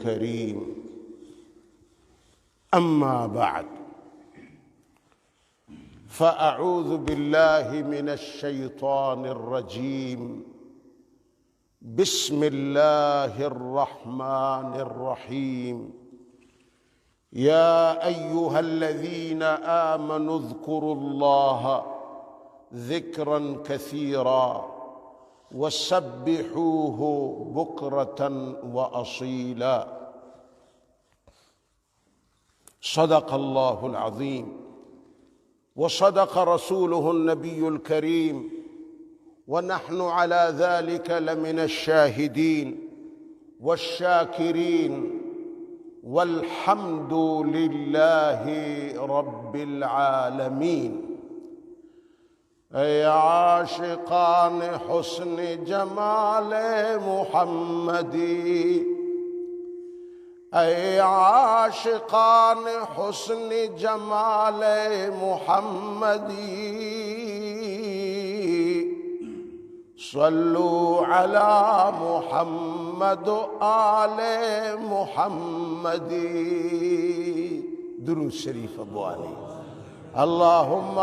الكريم. أما بعد، فأعوذ بالله من الشيطان الرجيم. بسم الله الرحمن الرحيم. يا أيها الذين آمنوا اذكروا الله ذكرا كثيرا وسبحوه بكرة وأصيلا. صدق الله العظيم وصدق رسوله النبي الكريم، ونحن على ذلك لمن الشاهدين والشاكرين، والحمد لله رب العالمين. اے عاشقان حسن جمال محمدی، اے عاشقان حسن جمال محمدی، صلوا على محمد و آل محمدی۔ درود شریف بوانی۔ اللهم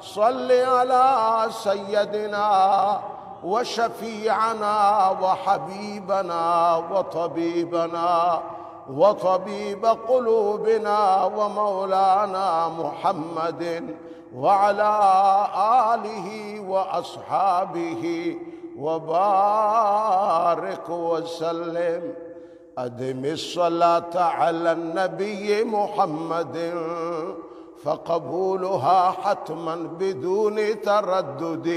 صل على سيدنا وشفيعنا وحبيبنا وطبيبنا وطبيب قلوبنا ومولانا محمد وعلى آله وأصحابه وبارك وسلم. أدم الصلاة على النبي محمد فقبولها حتما بدون تردد.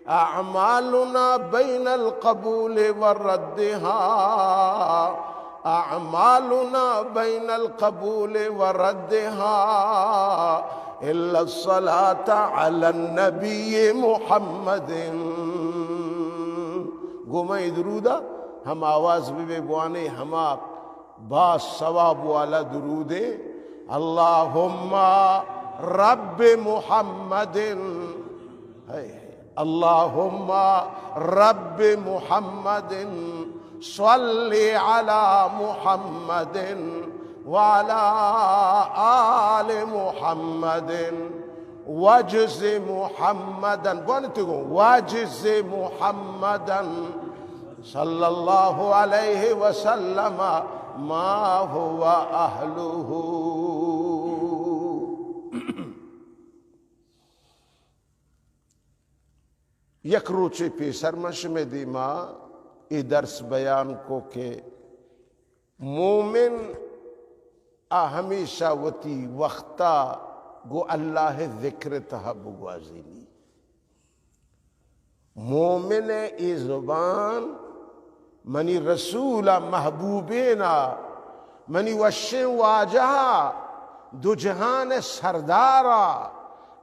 أعمالنا بين القبول وردها، أعمالنا بين القبول وردها إلا الصلاة على النبي محمد. گوں من اے درود ءَ ہم آواز بہ بے بوانے، ہما باز ثواب والا درودے۔ اللهم رب محمد، ہے، اللهم رب محمد صل على محمد وعلى آل محمد واجز محمدا، بوانتے گوں، واجز محمدا صلى الله عليه وسلم ما هو أهله. یک روچے پیسر من شمے دیما اے درس بیان کو کہ مومن ءَ ہمیشہ وتی وخت ءَ گوں اللہ ءِ ذکر ءِ تہا بگوازینی۔ مومن ءِ اے زبان منی رسول ءَ، محبوبین ءَ، منی وشیں واجہ ءَ، دو جہان ءِ سردار ءَ،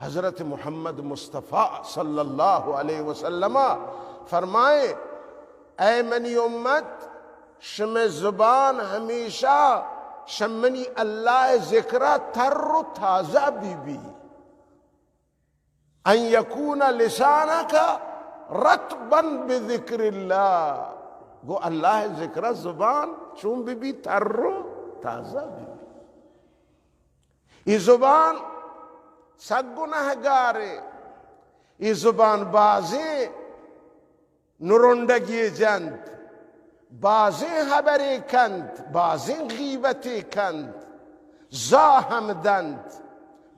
حضرت محمد مصطفی صلی اللہ علیہ وسلم ءَ فرمائے، اے منی امت، شمئے زبان ہمیشہ شمنی اللہ ءِ ذکر ءَ تر و تازہ بی بی۔ ان یکون لسانک رطبا بذکر اللہ۔ گوں اللہ ءِ ذکر ءَ زبان چون بی بی؟ تر و تازہ بی بی۔ اے زبان سک گناہگارے، اے زبان بازیں نرنڈگی جنت، بازیں ہبرے کنت، بازیں غیبتے کنت، زاہ ہم دنت،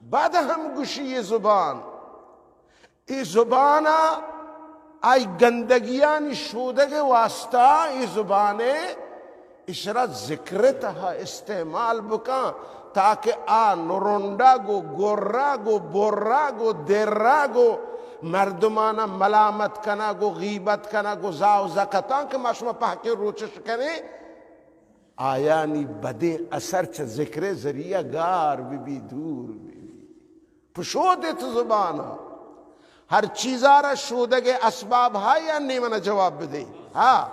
بد ہم گشی اے زبان۔ اے زبان ءَ آئی گندگیانی شودگ ءِ واستا اے زبان ءَ اشرا ذکر ءِ تہا استعمال بکن، تاکہ آ نرنڈگ و گرگ و برگ و درگ و مردمانا ملامت کنگ و غیبت کنگ و زاہ و زکتاں کہ ما شما پہکیں روچش کنیں، آیانی بدیں اثر چہ ذکر ءِ ذریعہ گار بہ بی، دور بہ بی۔ پشودت زبان ءَ۔ ہر چیزا را شودگ ءِ اسباب ہا یا نی؟ منا جواب بدے۔ ہا،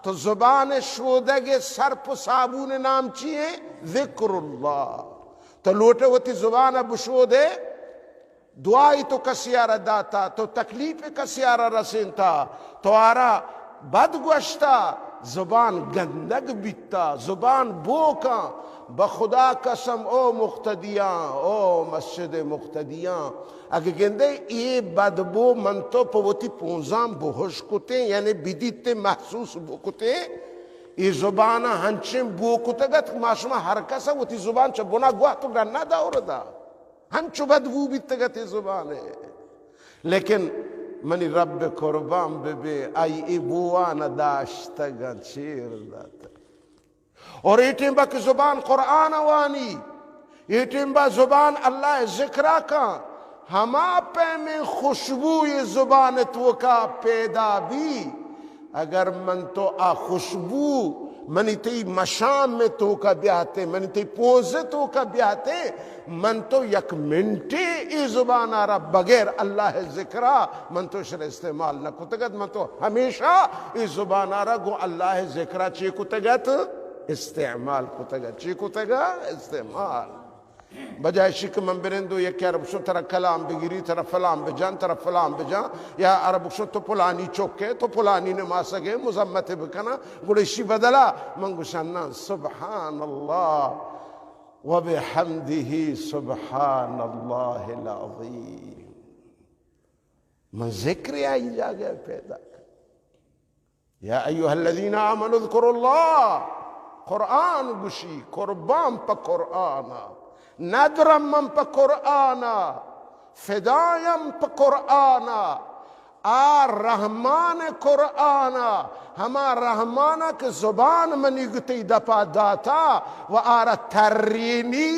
تو زبان ءِ شودگ ءِ سرپ و صابون ءِ نام چی ایں؟ ذکر اللہ۔ تو لوٹے وتی زبان ءَ بشودے، دعائی تو کسی ءَ را داتا، تو تکلیف کسی ءَ را رسینتا، تو آرا بد گوشتا، زبان گندگ بیتا، زبان بوکاں۔ بخدا قسم، او مقتدیاں، او مسجد مقتدیاں، اگہ گندے اے بدبو من تو پہ وتی پونزاں بہش کتیں، یعنی بدیتیں، محسوس بکتیں، اے زبان ہنچیں بو کتگت کہ ما شما ہر کس وتی زبان چہ بنا گوات و ڈنا دور دا۔ ہنچو بدبو بیتگت اے زبان۔ لیکن منی رب قربان ببے، آئی اے بوان داشتگاں چیر داتگ۔ اور اے ٹیمبا کہ زبان قرآن وانی، اے ٹیمبا زبان اللہ ذکرا کن، ہما پیمیں خوشبو اے زبان توکا پیدا بی۔ اگر من تو آ خوشبو منی تئی مشام توکا بیاتے، منی تئی پونز توکا بیاتے، من تو یک منٹے اے زبانا را بغیر اللہ ذکرا من تو شر استعمال نہ کتگت۔ من تو ہمیشہ اے زبانا را گوں اللہ ذکرا چی کتگت؟ استعمال کتگت۔ چی کتگت؟ استعمال۔ بجائے اشی کہ من برندو یکی عرب شو ترا کلام بگیری، ترا فلان بجان، ترا فلان بجان، یا عرب شو تو پلانی چکے، تو پلانی نماسگے، مذمت بکنا، گڑا اشی بدلا من گوشن، سبحان اللہ و بحمدہ، سبحان اللہ العظیم۔ من ذکر آئی جاگہ پیدا کن۔ یا ایھا الذین آمنوا اذکروا اللہ۔ قرآن گوشی، قربان پہ قرآنا، ندرم من پہ قرآنا، فدایم پہ قرآنا۔ آ رحمان قرآنا، ہما رحمانا کہ زبان منی گو تئی دپا داتا و آرا ترینی،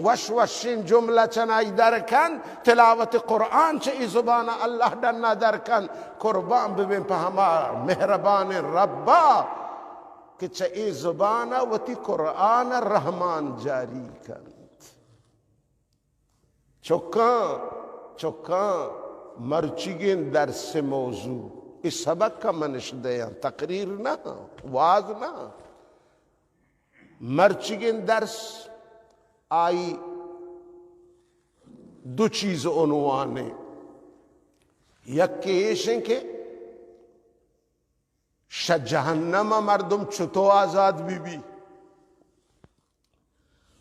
وش وشین جملہ چنائی درکن، تلاوت قرآن چہ ای زبان اللہ ڈنا درکن۔ قربان ببیں پہ ہما مہربان ربا کہ چہ ای زبان وتی قرآن رحمان جاری کنت۔ چکاں، چکاں، مرچیگیں درس موضوع، ای سبق کا منش دیاں، تقریر نہ، واز نہ۔ مرچیگیں درس آئی دو چیز عنوان ایں۔ یک ایش ایں کہ شہ جہنم ء مردم چتو آزاد بی بی۔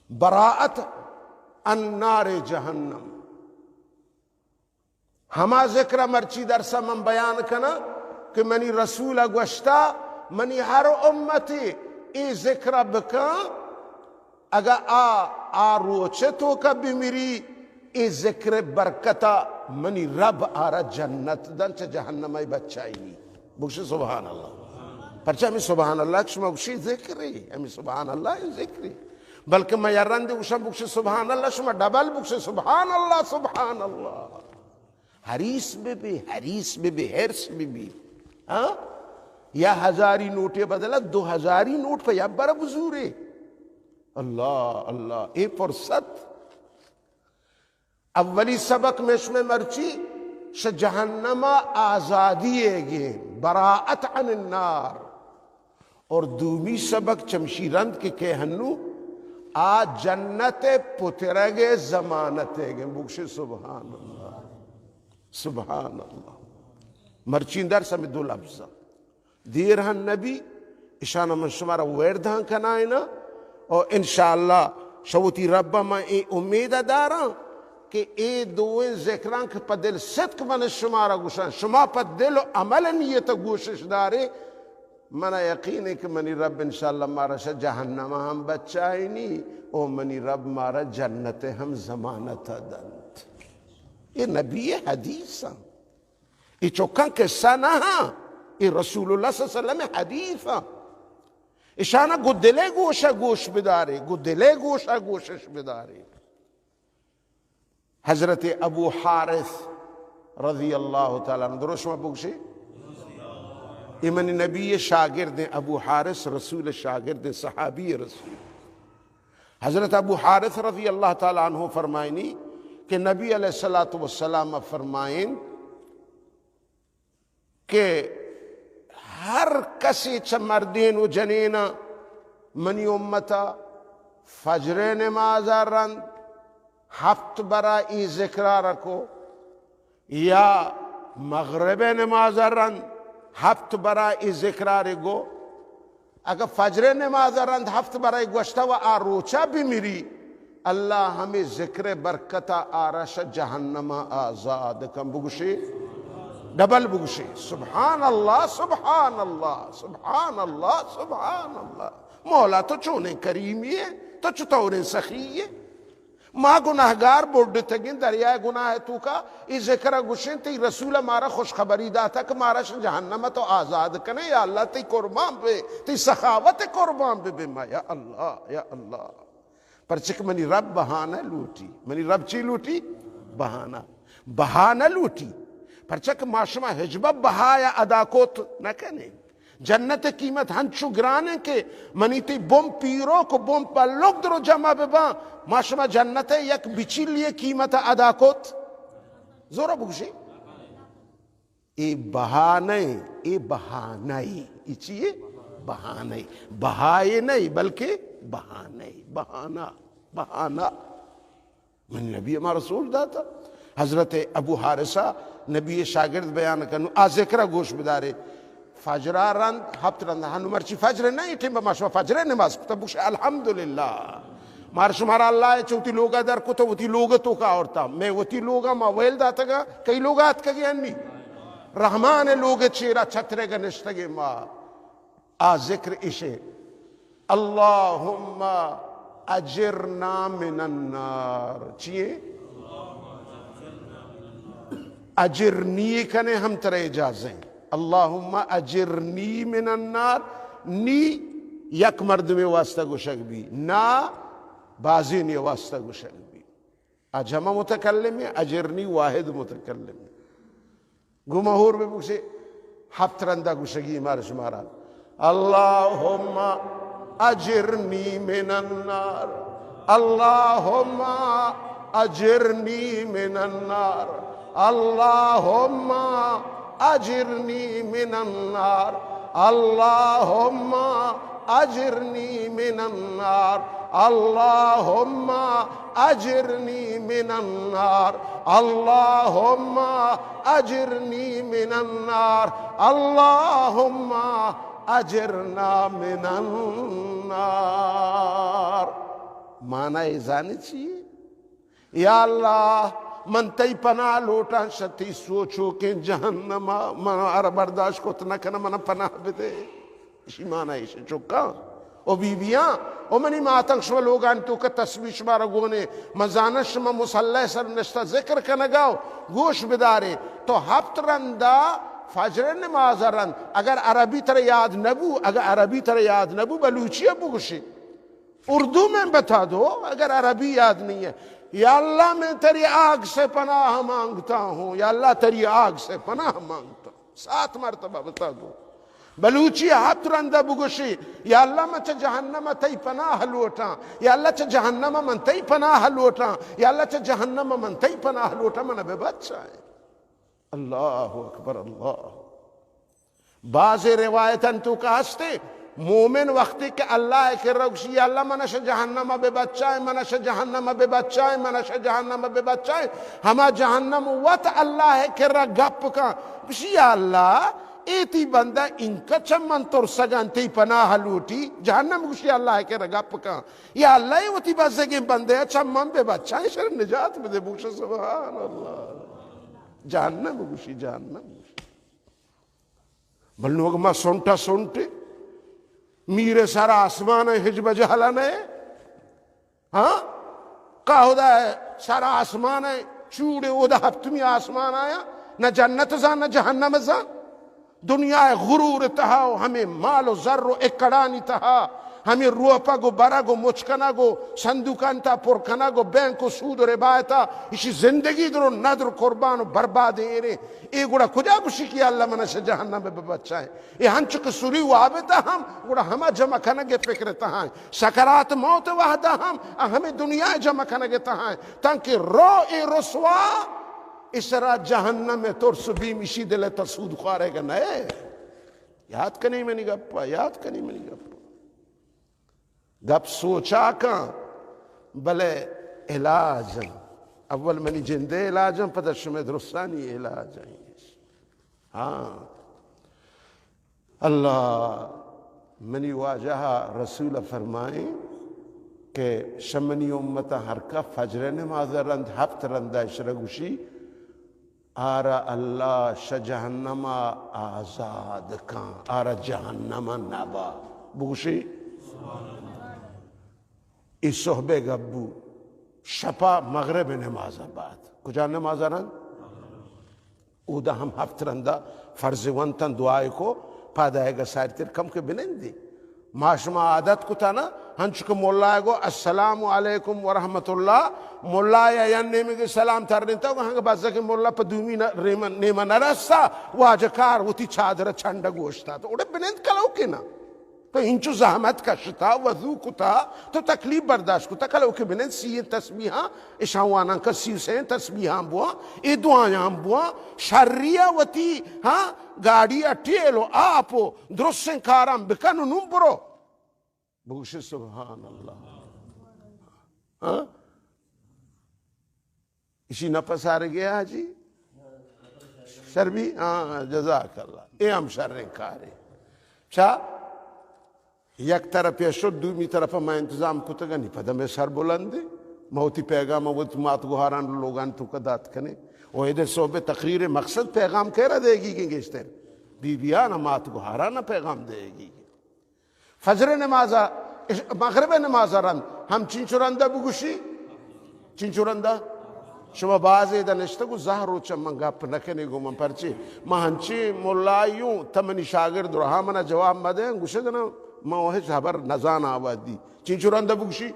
براءت عن نار جہنم۔ ہما ذکر ء مرچی درس ء من بیان کناں کہ منی رسول ء گوشتا، منی ہر امتی اے ذکر ء بکن، اگاں آ، آ روچ ء توکا بمری، اے ذکر ء برکت ء منی رب آرا جنت دن، چہ جہنم ء بچائینی۔ بگوش سبحان اللہ۔ پرچہ ہمیں سبحان اللہ کہ شما گوشی ذکرے، ہمیں سبحان اللہ ذکرے۔ بلکہ میں یا رند گوشم بگوش سبحان اللہ، شما ڈبل بگوش سبحان اللہ، سبحان اللہ۔ حریص بہ بی، حریص بہ بی، حرص بہ بی۔ ہاں؟ یا ہزاری نوٹے بدلا دو ہزاری نوٹ پہ یا بر بزورے۔ اللہ، اللہ، اے فرصت۔ اولی سبق میں شمے مرچی شہ جہنم آزادی گے، براءت عن النار۔ اور دومی سبق چمشی رند کہ کہ ہنو آ جنت پترگ ضمانت گے۔ بگوش سبحان اللہ، سبحان اللہ۔ مرچین درس ہمیں دو لفظ۔ دیر ہن نبی، اشانا من شمارا ویردان کنائنا، اور انشاءاللہ شوتی رب من اے امید داراں کہ اے دوئیں ذکران کہ پہ دل صدق من شمارا گوشان، شما پہ دل و عمل نیت گوشش دارے، من یقین ہے کہ منی رب انشاءاللہ مارا شہ جہنم ہم بچائینی، او منی رب مارا جنت ہم ضمانت دنت۔ اے نبی حدیث ہم۔ اے چکاں قصہ نہ ہاں، اے رسول اللہ صلی اللہ علیہ وسلم حدیث ہاں۔ اشانا گو دلے گوشا گوش بدارے، گو دلے گوشا گوشش بدارے۔ حضرت ابو حارث رضی اللہ تعالی عنہ، درست شما بگوشے؟ اے منی نبی شاگرد ہیں، ابو حارث رسول شاگرد ہیں، صحابی رسول۔ حضرت ابو حارث رضی اللہ تعالی عنہ فرمائنی کہ نبی علیہ الصلوۃ والسلام فرمائن کہ ہر کسی چہ مردین و جنینا منی امتا فجر نماز رند ہفت برا ای ذکرا رکو، یا مغرب نماز رند ہفت برا ای ذکرا رگو، اگہ فجر نماز رند ہفت برے گوشتہ و آ روچا بمری، اللہ ہمے ذکر برکتا آرا شہ جہنما آزاد کن۔ بگوشے، ڈبل بگوشے، سبحان اللہ، سبحان اللہ، سبحان اللہ، سبحان اللہ۔ مولا تو چونیں کریمی ئے، تو چطوریں سخی ئے۔ ما گناہگار بڈتگیں دریائے گناہ توکا، اے ذکر ء گوشیں، تئی رسول ء مارا خوشخبری داتا کہ مارا شہ جہنم ء تو آزاد کنے، یا اللہ تئی قربان بے، تئی سخاوت ء قربان بے، بے ما، یا اللہ، یا اللہ۔ پرچہ کہ منی رب بہانہ لوٹی، منی رب چی لوٹی؟ بہانہ، بہانہ لوٹی۔ پرچہ کہ ما شما ہچبر بہایا ادا کت نہ کنیں۔ جنت ء قیمت ہنچو گران انت کہ منی تئی بن پیروک و بن بلوک درو جمع بباں، ما شما جنت ء یک بچیلی ء قیمت ء ادا کت۔ زورا بگوشے۔ اے بہانہ ایں، اے بہانہ ایں۔ اے چی اے؟ بہانہ ایں۔ بہائے نہ ایں، بلکہ بہانہ ایں۔ بہانہ، بہانہ۔ منی نبی ہما رسول داتا۔ حضرت ابو حارثہ نبی شاگرد بیان کنو، آ ذکر گوش بدارے۔ فجرا رند، ہپت رند، ہنو مرچی فجر نہ، اے ٹیم ما شما فجر نماز کتا، بگوش الحمدللہ۔ مار شمارا اللہ چہ وتی لوگا در کتا، وتی لوگ توکا آورتا۔ میں وتی لوگا ما ویل داتگا، کئی لوگا اتکگے انی؟ رحمان لوگ چیرا چھترے گا نشتگے ما۔ آ ذکر اشے، اللہم اجرنا من النار۔ چیے؟ اجرنی کنے ہم ترا اجازہ ہیں۔ اللہم اجرنی من النار۔ نی یک مردمے واسطہ گوشگ بی، نا بازینے واسطہ گوشگ بی۔ آ جمع متکلم ہیں، اجرنی واحد متکلم ہیں۔ گوں ما ہور بہ بگشے، ہپت رندا گشگی مار شمارا، اللہم اجرنی من النار، اللہم اجرنی من النار، اللہم اجرنی من النار، اللہم اجرنی من النار، اللہم اجرنی من النار، اللہم اجرنی من النار، اللہم اجرنا من النار۔ معنی زانی چی؟ یا اللہ، من تئی پناہ لوٹاں شہ تئی سوچوکیں جہنما، من آرا برداشت کت نہ کناں، من پناہ بدے۔ اشی معنی ایش چکاں۔ او بی بیاں، او منی ماتاں، شما لوگانی توکا تسبیح شمارا گونے، من زاناں شما مصلی سر نشتہ ذکر کنگا، گوش بدارے۔ تو ہپت رندا فجر نماز رند، اگر عربی ترا یاد نبو، اگر عربی ترا یاد نبو، بلوچی بگوشی۔ اردو میں بتا دو اگر عربی یاد نہیں ہے۔ یا اللہ، میں تیری آگ سے پناہ مانگتا ہوں، یا اللہ، تیری آگ سے پناہ مانگتا ہوں۔ سات مرتبہ بتا دو۔ بلوچی ہپت رندہ بگوشی، یا اللہ، من چہ جہنم تئی پناہ لوٹاں، یا اللہ، چہ جہنم من تئی پناہ لوٹاں، یا اللہ، چہ جہنم من تئی پناہ لوٹاں، من بہ بچائے۔ اللہ اکبر، اللہ۔ بعض روایتاں توکا ہستے، مومن وقتی کہ اللہ کرا گوشی، یا اللہ، من شہ جہنم بہ بچائے، من شہ جہنم بہ بچائے، من شہ جہنم بہ بچائے، ہما جہنم وت اللہ کرا گپ کن، گوشی، یا اللہ، اے تئی بندہ انکا چہ من ترسگاں، تئی پناہ لوٹی۔ جہنم گوشی اللہ کرا گپ کن، یا اللہ، اے وتی بزگیں بندے چہ من بہ بچائے، شر نجات بدے۔ بگوش سبحان اللہ۔ جہنم گوشی، جہنم گوشی۔ بل نوگ ما سنٹا سنٹے، میر سر آسمان ہچ بجہلا نئے۔ ہاں؟ کا خدا سر آسمان چوڑے، اودا ہپتمی آسمان آیا، نہ جنت زان، نہ جہنم زان۔ دنیا غرور تہا و ہمیں مال و زر و اکڑانی تہا، ہمیں روپگ و برگ و مچ کنگ و صندوقان تا پر کنگ و بینک و سود و ربا تا، اشی زندگی درو ندر قربان و برباد ایرے۔ اے گڑا کجا گوشی کہ اللہ من شہ جہنم بہ بچائے؟ اے ہنچو کہ سری وابتا ہم، گڑا ہما جمع کنگ فکر تہا ہیں۔ سکرات موت وحدہ ہم، ہمیں دنیا جمع کنگ تہا ہیں۔ تانکہ رو اے رسوا، اسرا جہنم ترس بیم اشی دل تا سود خوارے گا نئے۔ یاد کنی منی گپا، یاد کنی منی گپا۔ گپ سوچا کن، بلے علاج انت۔ اول منی جندے علاج انت، پدا شمے درستانی علاج انت۔ ہاں۔ اللہ، منی واجہ رسول فرمائیں کہ شمنی امت ہر کا فجر نماز رند ہفت رندا اشرا گوشی، آرا اللہ شہ جہنم آزاد کن، آرا جہنم نبا۔ بگوشی، ای صحبے گپ بو، شپا مغرب نماز بعد۔ کجا نماز رند؟ اودا ہم ہفت رندا فرض ونتن، دعائے کو، پادائے گا ساری تر کم کے بنندی۔ ما شما عادت کتا نا، ہنچو کہ ملا گو السلام علیکم ورحمت اللہ، ملا یا یا نیمگے سلام ترنتا گو ہنگ بزگ ملا پہ دومی نہ، ریمن، نیمہ نرسا، واجہ کار وتی چادر چنڈ گوشتا۔ تو اوڑے بنند کلو کے نا۔ تو انچو زحمت کشتا، وضو کتا، تو تکلیف برداشت کتا، کلو کے بنند سی تسبیحاں، اشاں وانان کن سی و سئیں تسبیحاں بواں، اے دعایاں بواں، شریا وتی، ہاں، گاڑی ء ٹیل و آپ و درستیں کاراں بکن و نون برو۔ بگوش سبحان اللہ۔ ہاں؟ اشی نپس آرگے حاجی؟ شر بی؟ ہاں، جزاک اللہ۔ اے ہم شریں کارے۔ چا؟ یک طرف ء شد، دومی طرف ء ما انتظام کتگ، نی پد ہمے سر بلند۔ ما وتی پیغام ء وت مات گہاران لوگان توکا دات کنیں۔ و ادے صحب تقریر مقصد پیغام کیرا دیگی گیں گیشتر؟ بی بیان مات گہاران پیغام دیگی۔ فجر نماز ء، مغرب نماز ء رند ہم چینچو رند ء بگوشی؟ چینچو رندا؟ شما باز ادا نشتگ و زہر روچ من گپ نکنی گو من پرچے؟ من ہنچیں ملایوں، تہ منی شاگرد رہا منا جواب مدے، گوشے جنا من ہچ خبر نزاناں آوادی۔ چینچو رندا بگوشی؟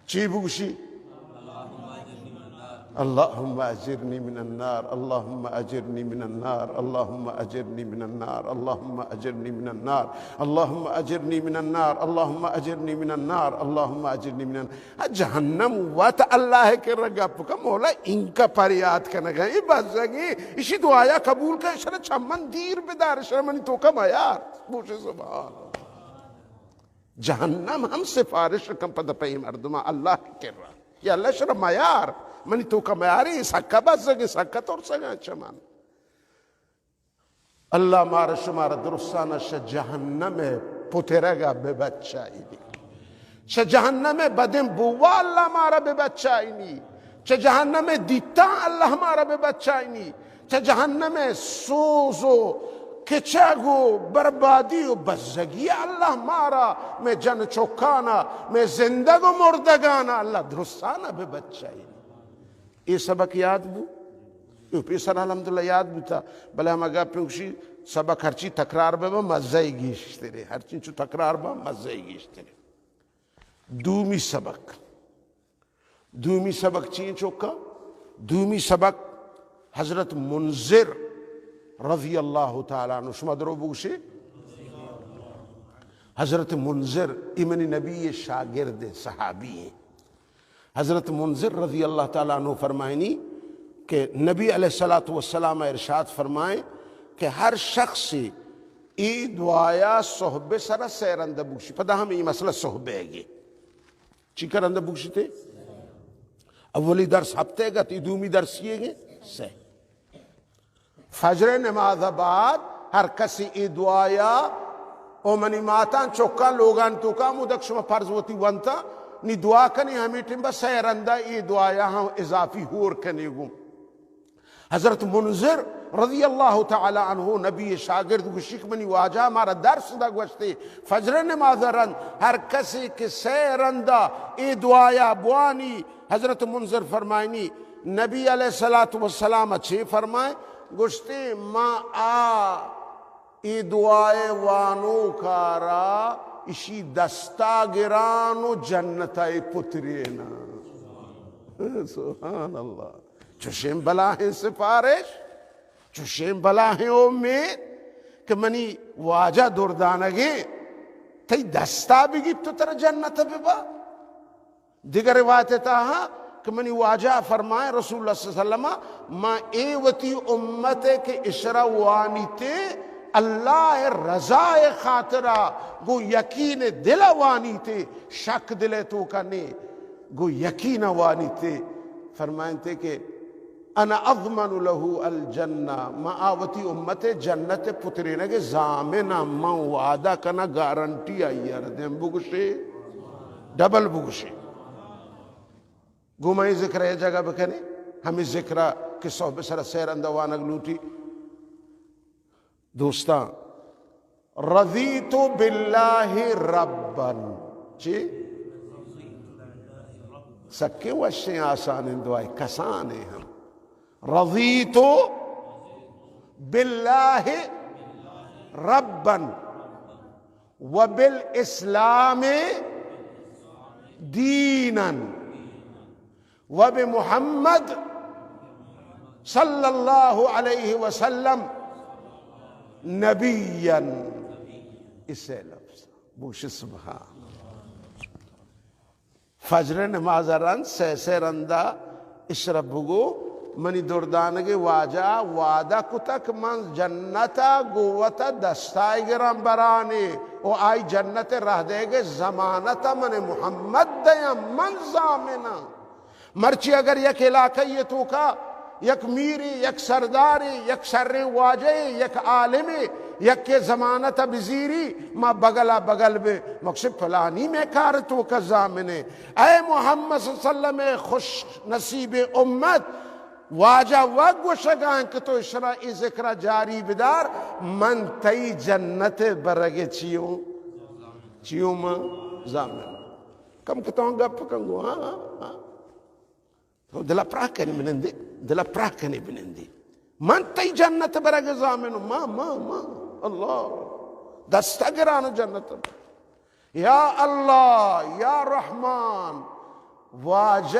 چی بگوشی؟ اللهم اجرني من النار، اللهم اجرني من النار، اللهم اجرني من النار، اللهم اجرني من النار، اللهم اجرني من النار، اللهم اجرني من النار، اللهم اجرني من النار۔ جہنم وت اللہ ء کرا گپ کن، مولا انکا پریات کنگا، اے بزگیں، اشی دعایا قبول کن، اشرا چمن دیر بدار، اشرا منی توکا میار۔ بوش سبحان اللہ۔ جہنم ہم سفارش کن پد پہ اے مردماں اللہ ء کرا، یا اللہ اشرا میار، منی توکا میار، اے سکا بزگیں، سکا ترسگاں چمن۔ اللہ مارا شمارا درستانا شہ جہنم ء پترگا بہ بچائینی۔ شہ جہنم ء بدیں بوا اللہ مارا بہ بچائینی۔ شہ جہنم ء دیتاں اللہ مارا بہ بچائینی۔ شہ جہنم ء سوز و کچگ و بربادی و بزگی اللہ مارا، مئے جن چکانا، مئے زندگ و مردگانا اللہ درستانا بہ بچائینی۔ اے سبق یاد بو؟ اے پیسر الحمدللہ یاد بوتا، بلے ہما گپ گوشی سبق ہرچی تکرار بہ بہ مزہ ء گیشترے، ہرچی چو تکرار بہ مزہ ء گیشترے۔ دومی سبق، دومی سبق چی انت چوکا؟ دومی سبق حضرت منذر رضی اللہ تعالی عنہ، شما درو بگوشے، حضرت منذر، ای منی نبی شاگرد صحابی ہیں۔ حضرت منذر رضی اللہ تعالی عنہ فرمائنی کہ نبی علیہ الصلوۃ والسلام ارشاد فرمائیں کہ ہر شخص اے دعایا صحب سرا سہ رندہ بگشی، پدا ہم اے مسئلہ صحب ہے گے۔ چی کا رندہ بگشتے؟ اولی درس ہفتے گت، ای دومی درس یہ گے؟ سہ۔ فجر نماز بعد ہر کسی ای دعایا، او منی ماتان چکان لوگان توکا مدک شما فرض وتی ونتا، نی دعا کنی ہمی ٹیم با سہ رندا ای دعایا ہم اضافی ہور کنی گو۔ حضرت منذر رضی اللہ تعالی عنہ نبی شاگرد گوشی کہ منی واجہ مارا درس دا گوشتے، فجر نماز رند ہر کسی کہ سہ رندا ای دعایا بوانی، حضرت منذر فرمائنی، نبی علیہ الصلوۃ والسلام چے فرمائے؟ گوشتے، ما آ ای دعائے وانو کارا اشی دستا گران و جنتا ای پترینا۔ سبحان اللہ۔ چوشیں بلاہیں سفارش، چوشیں بلاہیں امید کہ منی واجہ دردانگیں تئی دستا بگیت تو ترا جنت ببا۔ دگہ روایت تہا کہ منی واجہ فرمائے، رسول اللہ صلی اللہ علیہ وسلم، ما اے وتی امت کہ اشرا وانیتے اللہ رضا خاطرا، گو یقین دل وانیتے، شک دل توکا نے، گو یقین وانیتے۔ فرمائنتے کہ انا اضمن له الجنہ، من آ وتی امت جنت پترینگ ضامن آں، من وعدہ کناں، گارنٹی آئی ءَ را دیم۔ بگوشے، ڈبل بگوشے۔ گوں من ذکر ءَ جگہ بکنیں، ہمیں ذکر ءَ کہ صحب سر سیر اندوانگ لوٹی۔ دوستاں، رضیت باللہ ربا۔ چی؟ سکیں وشیں آسانیں دعائے، کسانیں ہم۔ رضیت باللہ ربا وبالاسلام دینا وبمحمد صلی اللہ علیہ وسلم نبیا۔ اسے لفظ بوش سبحان۔ فجر نماز رند سہ سہ رندا اشرا بگو، منی دردانگے واجہ وعدہ کتک من جنتا گوتا دستائے گران برانے و آئی جنت رہ دے گے ضمانت من محمد دیاں، من ضامناں۔ مرچی اگر یک علاقہ یہ توکا یک میرے، یک سردارے، یک شریں واجہے، یک عالمے، یک کے ضمانت بزیری، ما بگلا بگل بے، مقصد فلانی میں کار توکا ضامنے۔ اے محمد صلی اللہ علیہ وسلم خوش نصیب امت، واجہ و گوشگاں کہ تو اشرا ای ذکر جاری بدار، من تئی جنت برگ چیوں، چیوں من ضامن۔ کم کتوں گپ کن گو، ہاں، ہاں، ہاں۔ تو دل ءَ پراہ کنی بنندی، دل ءَ پراہ کنی بنندی۔ من تئی جنت برگ ضامن، ما، ما، ما، اللہ۔ دست گران جنت۔ یا اللہ، یا رحمان، واجہ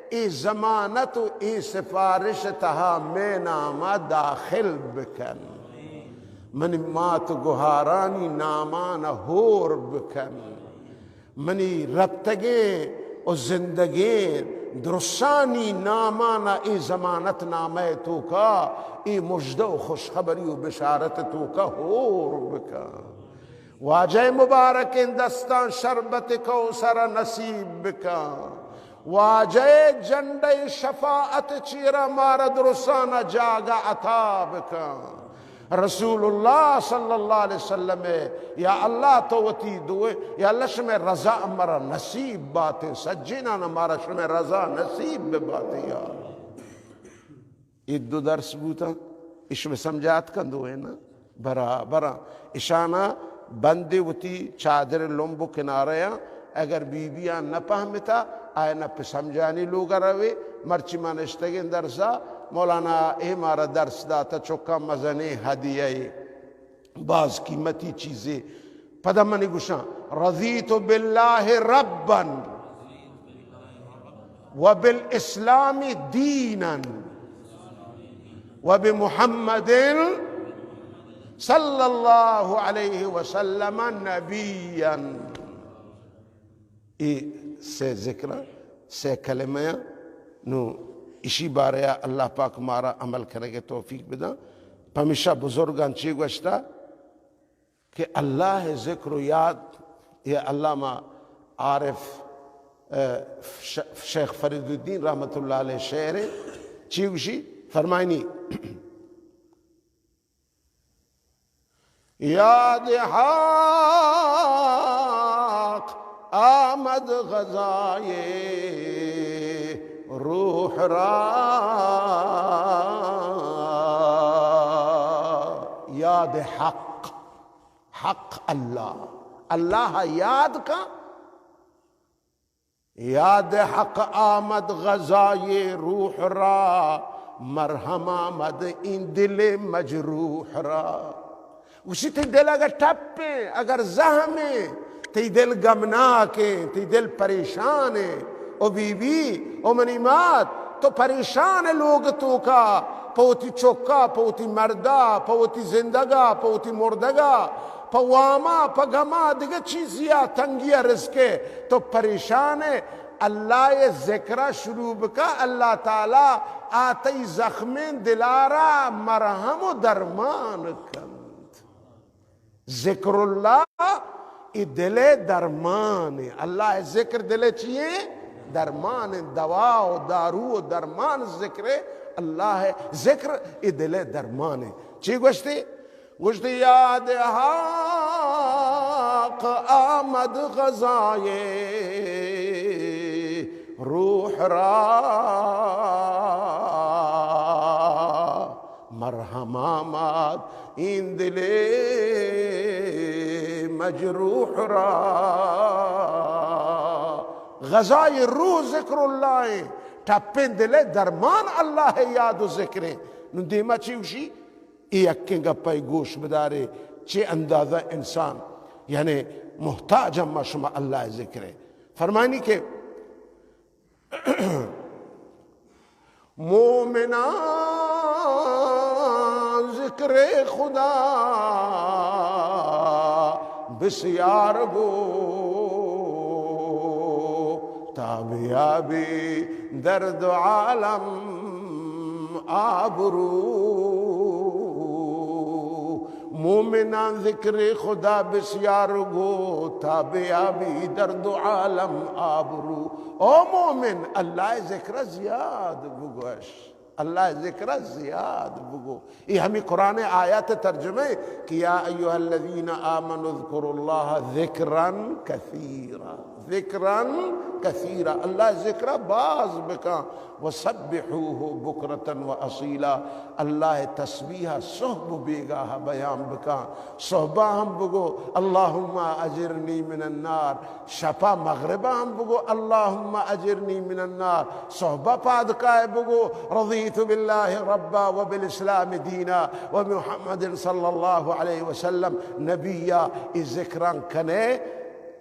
اے ضمانت و اے سفارش تہا میں ناما داخل بکن۔ منی مات گہارانی نامان ہور بکن۔ منی رپتگیں و زندگیں درسانی نامانا اے ضمانت نامہ توکا، اے مژدہ و خوشخبری و بشارت توکا ہور بکن۔ واجہ مبارکیں دستاں شربت کوثر نصیب بکن۔ واجہ جنڈہ شفاعت چیرا مارا درسانا جاگہ عطا بکن۔ رسول اللہ صلی اللہ علیہ وسلم، یا اللہ تو وتی دوئے، یا اللہ شمے رضا مرا نصیب باتیں، سجینان مارا شمے رضا نصیب بباتیں یا اللہ۔ اے دو درس بوتاں، اے شمے سمجھات کن دوئے نا، برابراں۔ اشانا بندے وتی چادر لمب و کنارہ آں، اگر بی بی آں نہ پہمتا، آئے نہ پہ سمجھانی لوگ روے۔ مرچی ما نشتگیں درسا، مولانا اے مارا درس داتا، چکاں مزنیں ہدیہ اے، باز قیمتی چیزے۔ پدا منی گوشاں، رضیت باللہ ربا وبالاسلام دینا وبمحمد صلی اللہ علیہ وسلم نبیا۔ اے سے ذکر، سے کلمہ، نو اشی بارے اللہ پاک مارا عمل کنگے توفیق بداں۔ پمیشا بزرگاں چی گوشتا؟ کہ اللہ ذکر و یاد، یہ علامہ عارف، اہ، ش-، شیخ فرید الدین رحمت اللہ علیہ شعر چی گوشی؟ فرمائنی، یاد حق آمد غذای روح را، یاد حق، حق اللہ، اللہ یاد کا، یاد حق آمد غذای روح را، مرہم آمد این دل مجروح را۔ گوشی تئی دل اگر ٹپیں، اگر زہمیں، تئی دل گمناکیں، تئی دل پریشانیں، او بی بی، او منی مات، تو پریشان لوگ توکا، پہ وتی چکا، پہ وتی مردا، پہ وتی زندگا، پہ وتی مردگا، پہ واما، پہ گما، دگہ چیزیا، تنگیا رزقے، تو پریشانیں۔ اللہ ذکرا شروع بکا، اللہ تعالی آ تئی زخمیں دلارا مرہم و درمان کنت۔ ذکر اللہ ای دل درمان۔ اللہ ذکر دل چیئے؟ درمان، دوا و دارو و درمان ذکر اللہ ذکر، اے دل درمان۔ چی گوشتی؟ گوشتی، یاد حق آمد غذای روح را، مرهم آمد این دل مجروح را۔ غذای روح ذکر اللہ ہیں، ٹپیں دل درمان اللہ یاد و ذکریں۔ نوں دیما چی گوشی؟ اے یکیں گپے گوش بدارے، چے اندازہ انسان یعنی محتاج ہم ما شما اللہ ذکریں۔ فرمانی کہ مومنان ذکر خدا بسیار گو، تا بیابی در دو عالم آبرو۔ مومنان ذکر خدا بسیار گو، تا بیابی در دو عالم آبرو۔ او مومن، اللہ ذکر زیاد بگوش۔ اللہ ذکر زیاد بگو۔ اے ہمیں قرآن آیات ترجمہ ہے کہ یا ایھا الذین آمنوا اذکروا اللہ ذکرا کثیرا، ذکرا کثیرا، اللہ ذکر باز بکن، وسبحوہ بکرة و اصیلا، اللہ تسبیح صحب و بیگاہ بیان بکن۔ صحبا ہم بگو اللہم اجرنی من النار، شپا مغربا ہم بگو اللہم اجرنی من النار، صحبا پادکائے بگو رضیت باللہ ربا و بالاسلام دینا و محمد صلی اللہ علیہ وسلم نبیا۔ اے ذکران کنے،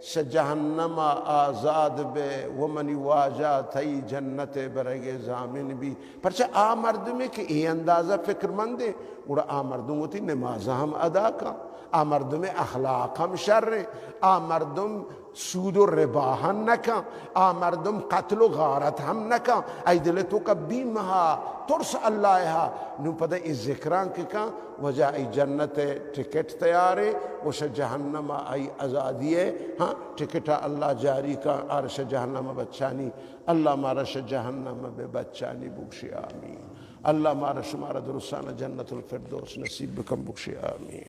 شہ جہنم آزاد بے و منی واجہ تئی جنت برگے ضامن بی۔ پرچہ آ مردمے کہ اے اندازہ فکرمندیں، گڑا آ مردم وتی نماز ہم ادا کن، آ مردم اخلاق ہم شریں، آ مردم سود و ربا ہم نکن، آ مردم قتل و غارت ہم نکن، ای دل توکا بیم ہا، ترس اللہ ہا۔ نوں پدا اے ذکران کہ کن، واجہ ای جنت ٹکٹ تیارے، و شہ جہنم آئی آزادی ہے۔ ہاں، ٹکٹ اللہ جاری کن، آر شہ جہنم بچانی۔ اللہ مارا شہ جہنم بے بچانی، بگشی آمین۔ اللہ مارا شمارا درستانا جنت الفردوس نصیب بکن، بگشی آمین۔